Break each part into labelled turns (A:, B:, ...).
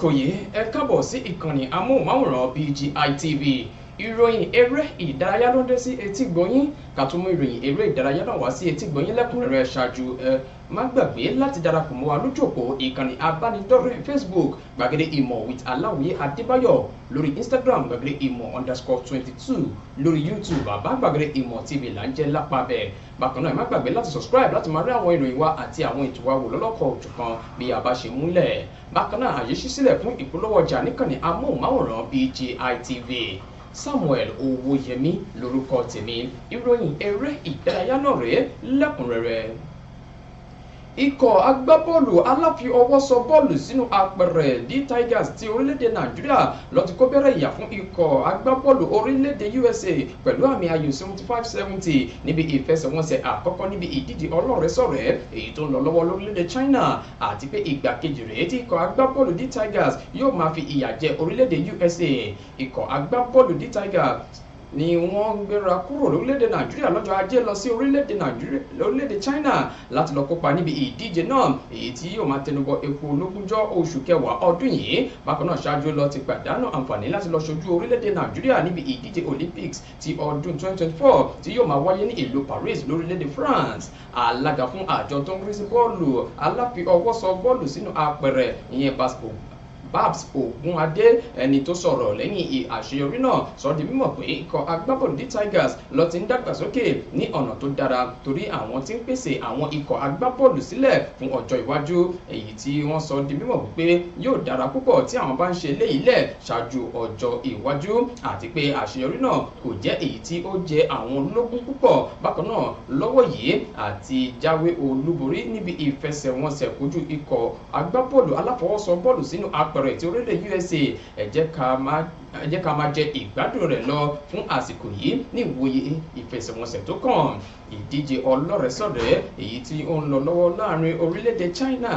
A: Àsìkò yìí, ẹ káàbọ̀ sí ìkànnì amóhùnmáwòrán BGI TV. Ìròyìn eré ìdárayá ló ń dé sí etí gbọ̀nyín. Ká tó mú ìròyìn eré ìdárayá náà wá sí etí gbọ̀nyín lẹ́kùnrẹ́rẹ́, ṣáájú, ẹ má gbàgbé láti darapọ̀ mọ́ wa lójú òpó ìkànnì abánidọ́rẹ̀ẹ́ Facebook, Gbàgede Ìmọ̀ with Aláwìyé Adébáyọ̀, lórí Instagram, gbàgede ìmọ̀_22, lórí YouTube, Bàbá Gbàgede Ìmọ̀ TV là ń jẹ́ lápá bẹ́ẹ̀. Bákan náà, ẹ má gbàgbé láti subscribe láti máa rí àwọn ìròyìn wa àti àwọn ètò wa wò lọ́lọ́kọ̀ òjọ̀kan bí a bá ṣe múlẹ̀. Bákan náà, àyè ṣí sílẹ̀ fún ìpolówó ọjà níkànnì amóhùnmáwòrán BGI TV. Samuel Owóyẹmí lórúkọ tèmi. Ìròyìn eré ìdárayá náà rèé lẹ́kùnrẹ́rẹ́. Ikọ̀ agbábọ́ọ̀lù aláfi ọwọ́ sọ bọ́ọ̀lù sínú apẹ̀rẹ̀ D'Tigers ti orílẹ̀-èdè Nàìjíríà ló ti kó bẹ̀rẹ̀ ìyà fún ikọ̀ agbábọ́ọ̀lù orílẹ̀-èdè USA pẹ̀lú àmì ayò 75-70 níbi ìfẹsẹ̀wọnsẹ̀ àkọ́kọ́ níbi ìdíje ọlọ́rẹ̀ẹ́sọ̀rẹ́ èyí tó ń lọ lọ́wọ́ lórílẹ̀-èdè China, àti pé ìgbà kejì rèé tí ikọ̀ agbábọ́ọ̀lù D'Tigers yóò máa fi ìyà jẹ orílẹ̀-èdè USA. Ikọ̀ agbábọ́ọ̀lù D'Tigers ni wọ́n gbéra kúrò lórílẹ̀‐èdè Nàìjíríà lọ́jọ́ Ajé lọ sí orílẹ̀‐èdè Nàìjíríà, lórílẹ̀‐èdè China, láti lọ kópa níbi ìdíje náà, èyí tí yóò máa tẹnubọ epo lógúnjọ́ oṣù kẹwàá ọdún yìí. Bákan náà, ṣáájú lọ ti pàdánù àǹfààní láti lọ ṣojú orílẹ̀‐èdè Nàìjíríà níbi ìdíje Olympics ti ọdún 2024 tí yóò máa wáyé ní ìlú Paris lórílẹ̀‐èdè France. Alága fún àjọ tó ń rí sí bọ́ọ̀lù aláfi ọwọ́ sọ bọ́ọ̀lù sínú apẹ̀rẹ̀, ìyẹn Babs Ogunade, ẹni tó sọ̀rọ̀ lẹ́yìn àṣeyọrí náà, sọ di mímọ̀ pé ikọ̀ agbábọ́ọ̀lù D'Tigers ló ti ń dàgbàsókè ní ọ̀nà tó dára, torí àwọn tí ń pèsè àwọn ikọ̀ agbábọ́ọ̀lù sílẹ̀ fún ọjọ́ iwájú, èyí tí wọ́n sọ di mímọ̀ wípé yóò dára púpọ̀ tí àwọn bá ń ṣe léyìí lẹ̀ ṣáájú ọjọ́ iwájú, àti pé àṣeyọrí náà kò jẹ́ èyí tí ó jẹ àwọn lógún púpọ̀. Bákan náà, lọ́wọ́ yìí, àti jáwé olúborí níbi ìfẹsẹ̀wọnsẹ̀ kojú ikọ̀ agbábọ́ọ̀lù aláfọwọ́sọ bọ́ọ̀lù sínú apẹ̀rẹ̀ ti orílẹ̀ USA, ẹ jẹ́ ká máa jẹ ìgbádùn rẹ̀ lọ fún àsìkò yìí ní ìwòye ìfẹsẹ̀wọnsẹ̀ tó kàn. Ìdíje ọlọ́rẹ̀ẹ́sọ̀rẹ́ èyí tí ó ń lọ lọ́wọ́ láàrin orílẹ̀-èdè China,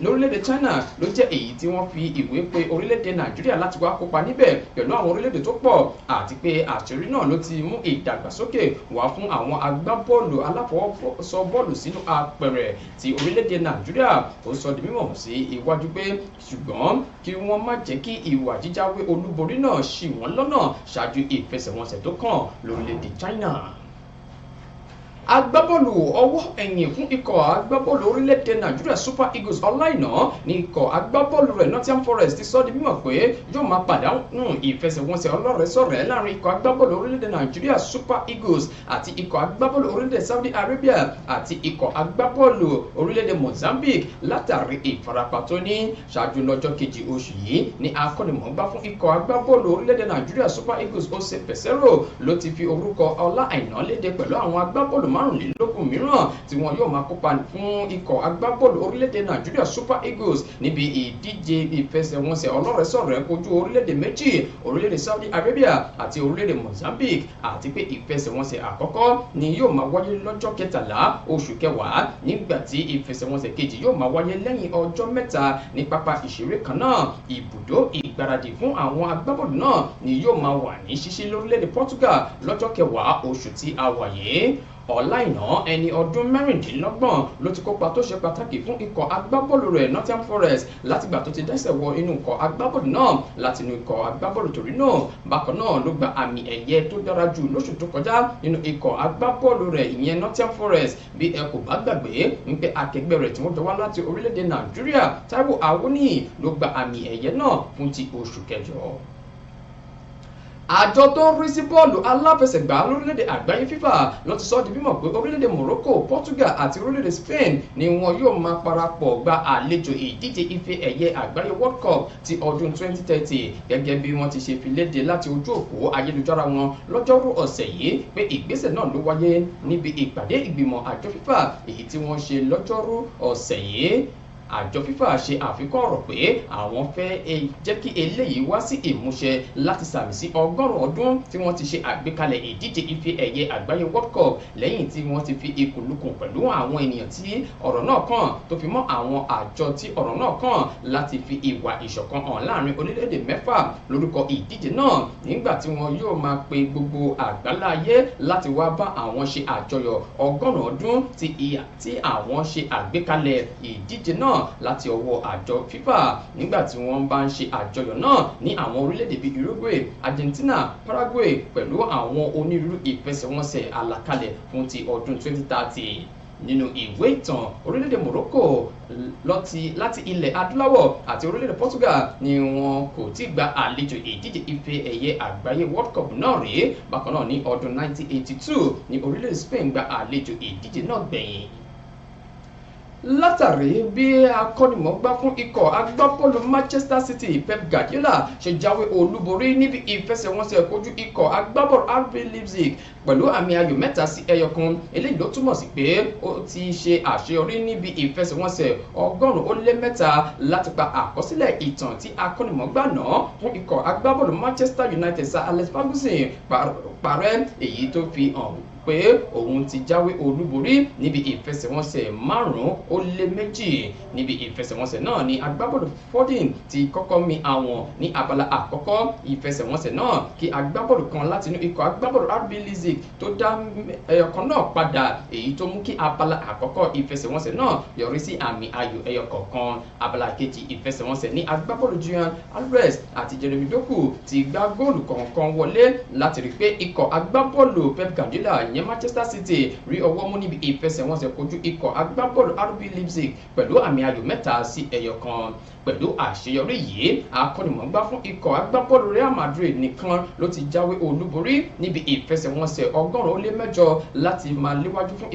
A: lórílẹ̀‐èdè China, ló jẹ́ èyí tí wọ́n fi ìwé pe orílẹ̀‐èdè Nàìjíríà láti wá kópa níbẹ̀ pẹ̀lú àwọn orílẹ̀‐èdè tó pọ̀, àti pé àṣírí náà ló ti mú ìdàgbàsókè wá fún àwọn agbábọ́ọ̀lù aláfọwọ́sọ bọ́ọ̀lù sínú apẹ̀rẹ̀ ti orílẹ̀‐èdè Nàìjíríà. Ó sọ di mímọ̀ sí iwájú pé ṣùgbọ́n kí wọ́n má jẹ́ kí ìwà jíjáwé olúborí náà ṣì wọ́n lọ́nà ṣáájú ìfẹsẹ̀wọnsẹ̀ tó kàn lórílẹ̀‐èdè China. Agbábọ́ọ̀lù ọwọ́ ẹ̀yìn fún ikọ̀ agbábọ́ọ̀lù orílẹ̀-èdè Nàìjíríà, Super Eagles, Ọlá Àìná, ní ikọ̀ agbábọ́ọ̀lù rẹ̀ Nottingham Forest ti sọ di mímọ̀ pé yóò máa pàdánù ìfẹsẹ̀wọnsẹ̀ ọlọ́rẹ̀ẹ́sọ̀rẹ́ láàrin ikọ̀ agbábọ́ọ̀lù orílẹ̀-èdè Nàìjíríà, Super Eagles, àti ikọ̀ agbábọ́ọ̀lù orílẹ̀-èdè Saudi Arabia àti ikọ̀ agbábọ́ọ̀lù orílẹ̀-èdè Mozambique látàrí ìfarapa tó ní. Ṣáájú, lọ́jọ́ kejì oṣù yìí ní akọ́nimọ̀ọ́gbá fún ikọ̀ agbábọ́ọ̀lù orílẹ̀-èdè Nàìjíríà, Super Eagles, Jose Peseiro, ló ti fi orúkọ Ọlá Àìná léde pẹ̀lú àwọn agbábọ́ọ̀lù 25 mìíràn tí wọn yóò máa kópa fún ikọ̀ agbábọ́ọ̀lù orílẹ̀-èdè Nàìjíríà, Super Eagles, níbi ìdíje ìfẹsẹ̀wọnsẹ̀ ọlọ́rẹ̀ẹ́sọ̀rẹ́ kojú orílẹ̀-èdè méjì, orílẹ̀-èdè Saudi Arabia àti orílẹ̀-èdè Mozambique, àti pé ìfẹsẹ̀wọnsẹ̀ àkọ́kọ́ ni yóò máa wáyé lọ́jọ́ 13 oṣù kẹwàá, nígbà tí ìfẹsẹ̀wọnsẹ̀ kejì yóò máa wáyé lẹ́yìn ọjọ́ 3 ní pápá ìṣeré kan náà. Ibùdó ìgbáradì fún àwọn agbábọ́ọ̀lù náà ni yóò máa wà ní ṣíṣí lórílẹ̀-èdè Portugal lọ́jọ́ 10 oṣù tí a wà yìí. Ọláìná, ẹni ọdún 26, ló ti kópa tó ṣe pàtàkì fún ikọ̀ agbábọ́ọ̀lù rẹ̀ Nottingham Forest látìgbà tó ti dẹ́sẹ̀ wọ inú ikọ̀ agbábọ́ọ̀lù náà láti inú ikọ̀ agbábọ́ọ̀lù Torino. Bákan náà ló gba àmì ẹ̀yẹ tó dára jù lóṣù tó kọjá nínú ikọ̀ agbábọ́ọ̀lù rẹ̀, ìyẹn Nottingham Forest. Bí ẹ kò bá gbàgbé ń pé akẹgbẹ́ rẹ̀ tí wọ́n jọ wá láti orílẹ̀-èdè Nàìjíríà, Taiwo Awoniyi, ló gba àmì ẹ̀yẹ náà fún ti oṣù kẹjọ. Àjọ tó ń rí sí bọ́ọ̀lù aláfẹsẹ̀gbá lórílẹ̀‐èdè àgbáyé, FIFA, ló ti sọ di mímọ̀ pé orílẹ̀‐èdè Morocco, Portugal àti orílẹ̀‐èdè Spain ni wọn yóò máa parapọ̀ gba àlejò ìdíje ife ẹ̀yẹ àgbáyé, World Cup, ti ọdún 2030, gẹ́gẹ́ bí wọ́n ti ṣe fi léde láti ojú òpó ayélujára wọn lọ́jọ́rú ọ̀sẹ̀ yìí pé ìgbésẹ̀ náà ló wáyé níbi ìpàdé ìgbìmọ̀ àjọ FIFA èyí tí wọ́n ṣe lọ́jọ́rú ọ̀sẹ̀ yìí. Àjọ FIFA ṣe àfikún ọ̀rọ̀ pé àwọn fẹ́ jẹ́ kí eléyìí wá sí ìmúṣẹ láti sàmì sí 100 ọdún tí wọ́n ti ṣe àgbékalẹ̀ ìdíje ife ẹ̀yẹ àgbáyé, World Cup, lẹ́yìn tí wọ́n ti fi ikùn lukùn pẹ̀lú àwọn ènìyàn tí ọ̀rọ̀ náà kàn, tó fi mọ́ àwọn àjọ tí ọ̀rọ̀ náà kàn, láti fi ìwà ìṣọ̀kan hàn láàrin orílẹ̀-èdè mẹ́fà lórúkọ ìdíje náà, nígbà tí wọn yóò máa pe gbogbo àgbáláyé láti wá bá àwọn ṣe àjọyọ̀ 100 ọdún tí àwọn ṣe àgbékalẹ̀ ìdíje náà. láti ọwọ́ àjọ FIFA nígbà tí wọ́n bá ń ṣe àjọyọ̀ náà ní àwọn orílẹ̀-èdè bíi Uruguay, Argentina, Paraguay pẹ̀lú àwọn onírúurú ìfẹsẹ̀wọnsẹ̀ àlàkalẹ̀ fún ti ọdún 2030. Nínú ìwé ìtàn, orílẹ̀-èdè Morocco láti ilẹ̀ adúláwọ̀ àti orílẹ̀-èdè Portugal ni wọn kò tí gba àlejò ìdíje ife ẹ̀yẹ àgbáyé World Cup náà rí. Bákan náà, ní ọdún 1982 ní orílẹ̀-èdè Spain gba àlejò ìdíje náà gbẹ̀yìn. Látàrí bí akọ́nimọ̀ọ́gbá fún ikọ̀ agbábọ́ọ̀lù Manchester City, Pep Guardiola, ṣe jáwé olúborí níbi ìfẹsẹ̀wọnsẹ̀ kojú ikọ̀ agbábọ́ọ̀lù RB Leipzig pẹ̀lú àmì ayò 3-1, eléyìí ló túmọ̀ sí pé ó ti ṣe àṣeyọrí níbi ìfẹsẹ̀wọnsẹ̀ 103 láti pa àkọsílẹ̀ ìtàn tí akọ́nimọ̀ọ́gbá náà fún ikọ̀ agbábọ́ọ̀lù Manchester United, Sir Alex Ferguson, parẹ́, èyí tó fi hàn pé òun ti jáwé olúborí níbi ìfẹsẹ̀wọnsẹ̀ 252. Níbi ìfẹsẹ̀wọnsẹ̀ náà ni agbábọ́ọ̀lù Foden ti kọ́kọ́ mi àwọn ní abala àkọ́kọ́ ìfẹsẹ̀wọnsẹ̀ náà, kí agbábọ́ọ̀lù kan láti inú ikọ̀ agbábọ́ọ̀lù RB Leipzig tó dá ẹyọkan náà padà, èyí tó mú kí abala àkọ́kọ́ ìfẹsẹ̀wọnsẹ̀ náà yọrí sí àmì ayò ẹyọ kọ̀ọ̀kan. Abala kejì ìfẹsẹ̀wọnsẹ̀ ní agbábọ́ọ̀lù Julian Alvarez àti Jeremy Doku ti gbá góòlù kọ̀ọ̀kan wọlé láti rí pé ikọ̀ agbábọ́ọ̀lù Pep Guardiola, ìyẹn Manchester City, rí ọwọ́ mú níbi ìfẹsẹ̀wọnsẹ̀ kojú ikọ̀ agbábọ́ọ̀lù RB Leipzig pẹ̀lú àmì ayò 3-1. Pẹ̀lú àṣeyọrí yìí, akọ́nimọ̀ọ́gbá fún ikọ̀ agbábọ́ọ̀lù Real Madrid nìkan ló ti jáwé olúborí níbi ìfẹsẹ̀wọnsẹ̀ 108 láti máa léwájú fún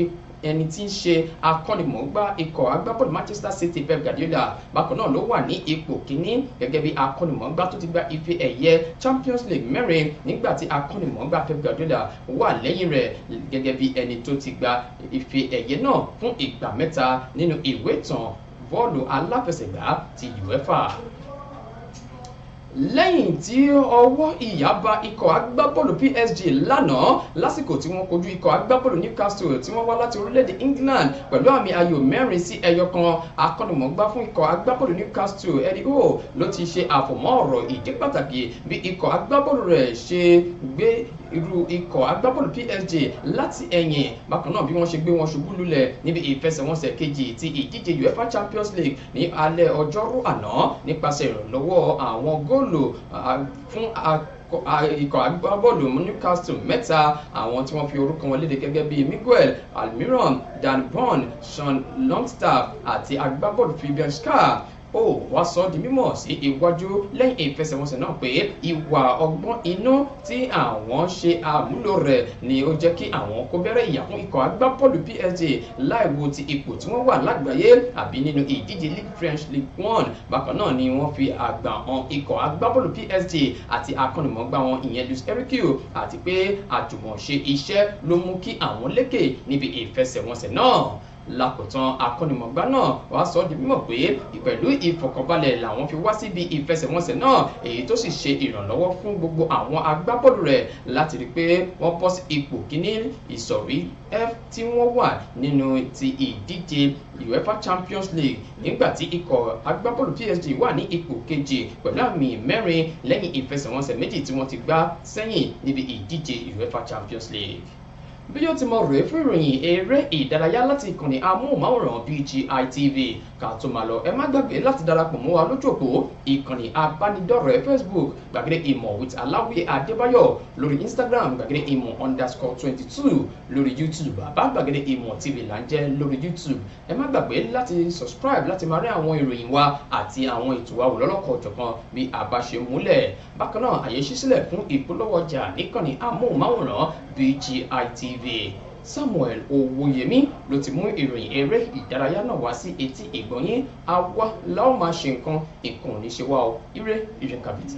A: ẹni tí ń ṣe akọ́nimọ̀ọ́gbá ikọ̀ agbábọ́ọ̀lù Manchester City, Pep Guardiola. Bákan náà ló wà ní ipò kíní gẹ́gẹ́ bí akọ́nimọ̀ọ́gbá tó ti gba ife ẹ̀yẹ Champions League mẹ́rin, nígbà tí akọ́nimọ̀ọ́gbá Pep Guardiola wà lẹ́yìn rẹ̀ gẹ́gẹ́ bí ẹni tó ti gba ife ẹ̀yẹ náà fún ìgbà mẹ́ta nínú ìwé ìtàn bọ́ọ̀lù aláfẹsẹ̀gbá ti UEFA. Lẹ́yìn tí ọwọ́ ìyà bá ikọ̀ agbábọ́ọ̀lù PSG lánàá lásìkò tí wọ́n kojú ikọ̀ agbábọ́ọ̀lù Newcastle tí wọ́n wá láti orílẹ̀-èdè England pẹ̀lú àmì ayò 4-1, akọ́nimọ̀ọ́gbá fún ikọ̀ agbábọ́ọ̀lù Newcastle, Eddie Howe, ló ti ṣe àfọ̀mọ́ ọ̀rọ̀ ìdí pàtàkì bí ikọ̀ agbábọ́ọ̀lù rẹ̀ ṣe gbé irú ikọ̀ agbábọ́ọ̀lù PSG láti ẹ̀yìn, bákan náà bí wọ́n ṣe gbé wọn ṣubú lulẹ̀ níbi ìfẹsẹ̀wọnsẹ̀ kejì ti ìdíje UEFA Champions League ní alẹ́ ọjọ́rú àná nípasẹ̀ ìrànlọ́wọ́ àwọn góòlù fún ikọ̀ agbábọ́ọ̀lù Newcastle mẹ́ta, àwọn tí wọ́n fi orúkọ wọn léde gẹ́gẹ́ bíi Miguel Almiron, Dan Burn, Sean Longstaff àti agbábọ́ọ̀lù Fabian Schär. Ó wá sọ di mímọ̀ sí iwájú lẹ́yìn ìfẹsẹ̀wọnsẹ̀ náà pé ìwà ọgbọ́n inú tí àwọn ṣe àmúlò rẹ̀ ni ó jẹ́ kí àwọn kó bẹ̀rẹ̀ ìyà fún ikọ̀ agbábọ́ọ̀lù PSG láì wo ti ipò tí wọ́n wà lágbàáyé àbí nínú ìdíje League French League One. Bákan náà ni wọ́n fi àgbà hàn ikọ̀ agbábọ́ọ̀lù PSG àti akọ́nimọ̀ọ́gbá wọn, ìyẹn Luis Enrique, àti pé àjùmọ̀ṣe iṣẹ́ ló mú kí àwọn lékè níbi ìfẹsẹ̀wọnsẹ̀ náà. Lákòótán, akọ́nimọ̀ọ́gbá náà wá sọ ọ́ di mímọ̀ pé pẹ̀lú ìfọ̀kànbalẹ̀ làwọn fi wá síbi ìfẹsẹ̀wọnsẹ̀ náà, èyí tó sì ṣe ìrànlọ́wọ́ fún gbogbo àwọn agbábọ́ọ̀lù rẹ̀ láti rí i pé wọ́n bọ́ sí ipò kíní ìsọ̀rí F tí wọ́n wà nínú ti ìdíje UEFA Champions League, nígbà tí ikọ̀ agbábọ́ọ̀lù PSG wà ní ipò kejì pẹ̀lú àmì mẹ́rin lẹ́yìn ìfẹsẹ̀wọnsẹ̀ méjì tí wọ́n ti gbá sẹ́yìn níbi ìdíje UEFA Champions League. Bí yóò ti mọ rèé fún ìròyìn eré ìdárayá láti ìkànnì amóhùnmáwòrán BGI TV. Ká tó máa lọ, ẹ má gbàgbé láti darapọ̀ mọ́ wa lójú òpó ìkànnì abánidọ́rẹ̀ẹ́ Facebook, Gbàgede Ìmọ̀ with Aláwìyé Adébáyọ̀, lórí Instagram, gbàgede ìmọ̀_22, lórí YouTube, Bàbá Gbàgede Ìmọ̀ TV là ń jẹ́ lórí YouTube. Ẹ má gbàgbé láti subscribe láti máa rí àwọn ìròyìn wa àti àwọn ètò wa wò lọ́lọ́kan-ò-jọ̀kan bí a bá ṣe múlẹ̀. Bákan náà, àyè ṣí sílẹ̀ fún ìpolówó ọjà níkànnì amóhùnmáwòrán BGI TV. Samuel Owóyẹmí ló ti mú ìròyìn eré ìdárayá náà wá sí etí ìgbọ̀nyín. Àwa la ó máa ṣe nǹkan, nǹkan ò ní ṣe wá o. Ire ire kàbìtì.